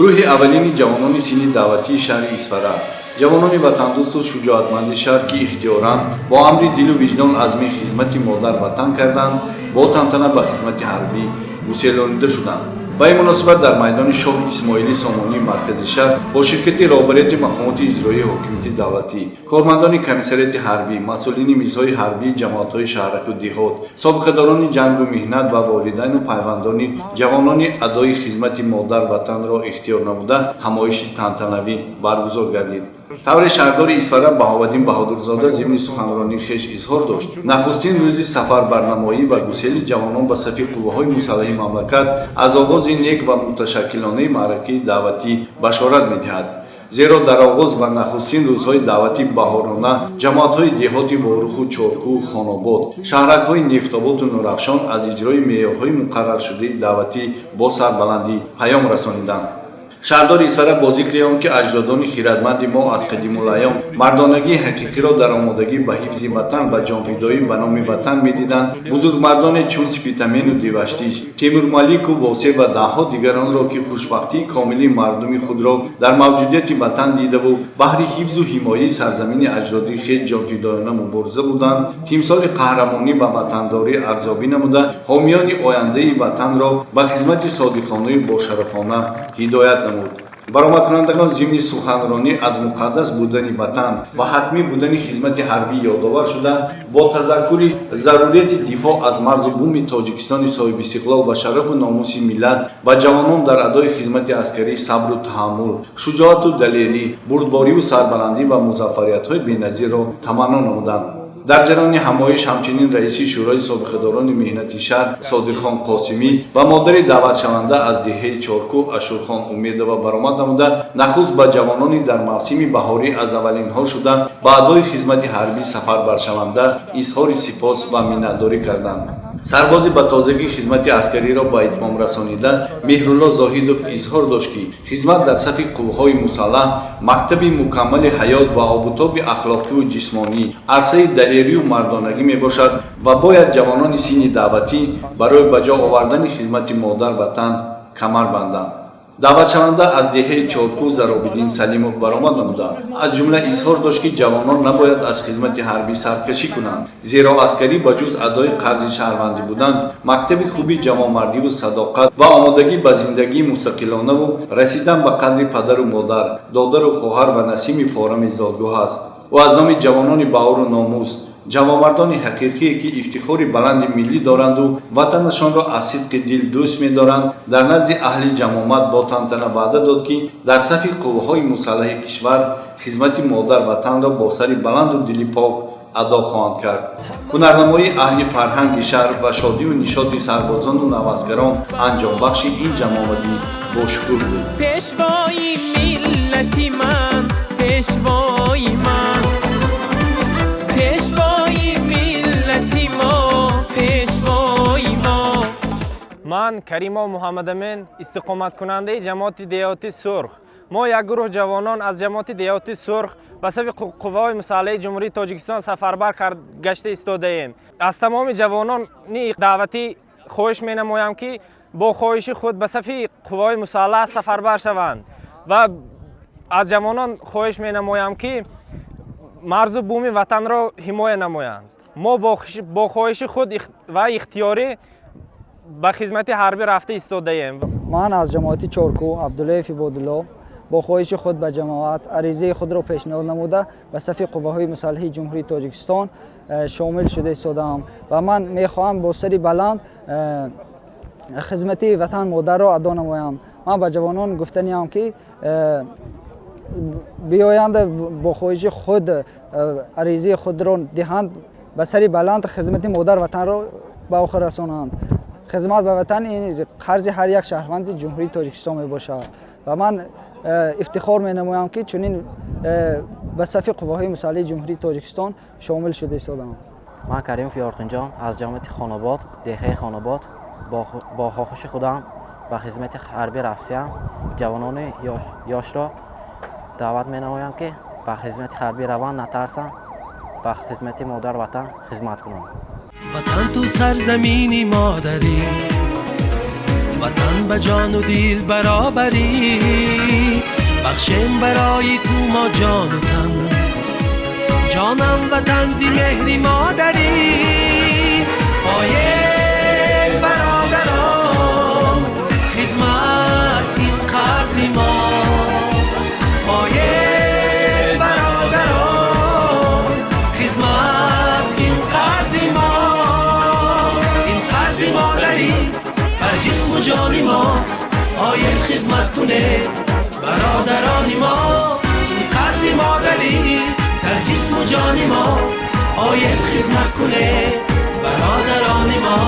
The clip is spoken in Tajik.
Гурӯҳи аввалини ҷавонони синни даъватии шаҳри Исфара, ҷавонони ватандӯсту шуҷоатманди шаҳр, ки ихтиёран бо амри дилу виҷдон азми хизмати модар ватан карданд, бо тантана ба хизмати ҳарбӣ гуселонида шуданд. Ба ин муносибат дар майдони Шоҳ Исмоили Сомонии маркази шаҳр бо ширкати роҳбарияти мақомоти иҷроии ҳокимияти давлатӣ, кормандони комиссариати ҳарбӣ, масъулини мизҳои ҳарбии ҷамоатҳои шаҳраку деҳот, собиқадорони ҷангу меҳнат ва волидайну пайвандони ҷавонони адои хизмати модар ватанро ихтиёр намуда, ҳамоиши тантанавӣ баргузор гардид. Тавре шаҳрдори Исфара Баҳоваддин Баҳодурзода зимни суханронии хеш изҳор дошт, нахустин рӯзи сафарбарнамоӣ ва гусели ҷавонон ба сафи қувваҳои мусаллаҳи мамлакат аз оғози нек ва муташаккилонаи маъракаи даъватӣ башорат медиҳад, зеро дар оғоз ва нахустин рӯзҳои даъвати баҳорона ҷамоатҳои деҳоти Воруху Чоркӯ, Хонобод, шаҳракҳои Нефтободу Нурафшон аз иҷрои меъёрҳои муқарраршудаи даъватӣ бо сарбаландӣ паём расониданд. Шаҳрдори Исфара бо зикри он ки аҷдодони хиратманди мо аз қадимулайём мардонагии ҳақиқиро дар омодагӣ ба ҳифзи ватан ва ҷонфидоӣ ба номи ватан медиданд, бузургмардоне чун Спитамену Деваштич, Темурмалику Восеъ ва даҳҳо дигаронро, ки хушбахтии комили мардуми худро дар мавҷудияти ватан дидаву баҳри ҳифзу ҳимояи сарзамини аҷдодии хеш ҷонфидоёна мубориза бурданд, тимсоли қаҳрамонӣ ва ватандорӣ арзёбӣ намуда, ҳомиёни ояндаи ватанро ба хизмати содиқонаю бошарафона ҳидоят намуд. Баромадкунандагон зимни суханронӣ аз муқаддас будани ватан ва ҳатмӣ будани хизмати ҳарбӣ ёдовар шуда, бо тазаккури зарурияти дифоъ аз марзу буми Тоҷикистони соҳибистиқлол ва шарафу номуси миллат ба ҷавонон дар адои хизмати аскарӣ сабру таҳаммул, шуҷоату далерӣ, бурдбориву сарбаландӣ ва музаффариятҳои беназирро таманно намуданд. Дар ҷараёни ҳамоиш ҳамчунин раиси Шӯрои собиқадорони меҳнати шаҳр Содирхон Қосимӣ ва модари даъватшаванда аз деҳаи Чоркӯ Ашурхон Умедова баромад намуда, нахуст ба ҷавонони дар мавсими баҳорӣ аз аввалинҳо шуда ба адои хизмати ҳарбӣ сафарбаршаванда изҳори сипос ва миннатдорӣ карданд. Сарбози ба тозагӣ хизмати аскариро ба итмом расонида Меҳрулло Зоҳидов изҳор дошт, ки хизмат дар сафи қувваҳои мусаллаҳ мактаби мукаммали ҳаёт ва обутоби ахлоқиву ҷисмонӣ, арсаи далерию мардонагӣ мебошад ва бояд ҷавонони синни даъватӣ барои ба ҷо овардани хизмати модар ватан камар банданд. Даъватшаванда аз деҳаи Чоркӯ Заробиддин Салимов баромад намуда, аз ҷумла изҳор дошт, ки ҷавонон набояд аз хизмати ҳарбӣ саркашӣ кунанд, зеро аскарӣ ба ҷуз адои қарзи шаҳрвандӣ будан, мактаби хуби ҷавонмардиву садоқат ва омодагӣ ба зиндагии мустақилонаву расидан ба қадри падару модар, додару хоҳар ва насими форами зодгоҳ аст. Ӯ аз номи ҷавонони баҳору номус, ҷавонмардони ҳақиқие, ки ифтихори баланди миллӣ доранду ватанашонро аз сидқи дил дӯст медоранд, дар назди аҳли ҷамомат бо тантана ваъда дод, ки дар сафи қувваҳои мусаллаҳи кишвар хизмати модар ватанро бо сари баланду дили пок адо хоҳанд кард. Ҳунарнамоии аҳли фарҳанги шаҳр ва шодиву нишоти сарбозону наваскарон анҷомбахши ин ҷамъомадӣ бошукӯҳ буд. Пешвои миллати ман, пешвои ман, пешвои миллати мо, пешвои мо. Ман Каримов Муҳаммадамин, истиқоматкунандаи ҷамоати деҳоти Сурх. Мо як гурӯҳ ҷавонон аз ҷамоати деҳоти Сурх ба сафи қувваҳои мусаллаҳи Ҷумҳурии Тоҷикистон сафарбар гашта истодаем. Аз тамоми ҷавонони даъватӣ хоҳиш менамоям, ки бо хоҳиши худ ба сафи қувваҳои мусаллаҳ сафарбар шаванд, ва аз ҷавонон хоҳиш менамоям, ки марзу буми ватанро ҳимоя намоянд. Мо бо хоҳиши худ ва ихтиёрӣ ба хизмати ҳарбӣ рафта истодаем. Ман аз ҷамоати Чоркӯ Абдуллоев Ибодулло бо хоҳиши худ ба ҷамоат аризаи худро пешниҳод намуда, ба сафи қувваҳои мусаллаҳи Ҷумҳурии Тоҷикистон шомил шуда истодаам ва ман мехоҳам бо сари баланд хизмати ватан модарро адо намоям. Ман ба ҷавонон гуфтаниам, ки биёянд, бо хоҳиши худ аризаи худро диҳанд, ба сари баланд хизмати модар ватанро ба охир расонанд. Хизмат ба ватан ин қарзи ҳар як шаҳрванди Ҷумҳурии Тоҷикистон мебошад ва ман ифтихор менамоям, ки чунин ба сафи қувваҳои мусаллаҳи Ҷумҳурии Тоҷикистон шомил шуда истодаам. Ман Каримов Ёрқинҷон аз ҷамоати Хонобод, деҳаи Хонобод, бо хоҳиши худам ба хизмати ҳарбӣ рафтиам. Ҷавонони ёшро даъват менамоям, ки ба хизмати ҳарбӣ раванд, натарсанд, ба хизмати модар ватан хизмат кунанд. Ватан ту сарзамини модарӣ. Ватан ба ҷону дил баробарӣ, бахшем барои ту мо ҷону тан. Ҷонам ватан зи меҳри модарӣ. Оед бародарон, хизмат ин қарзи мо. Оед бародарон, хизмат ин қарзи мо. Ин қарзи модарӣ бар ҷисму ҷони мо. Оед хизмат кунед, бародарони мо. Ин қарзи модарӣ дар ҷисму ҷони мо. Оед хизмат кунед, бародарони мо.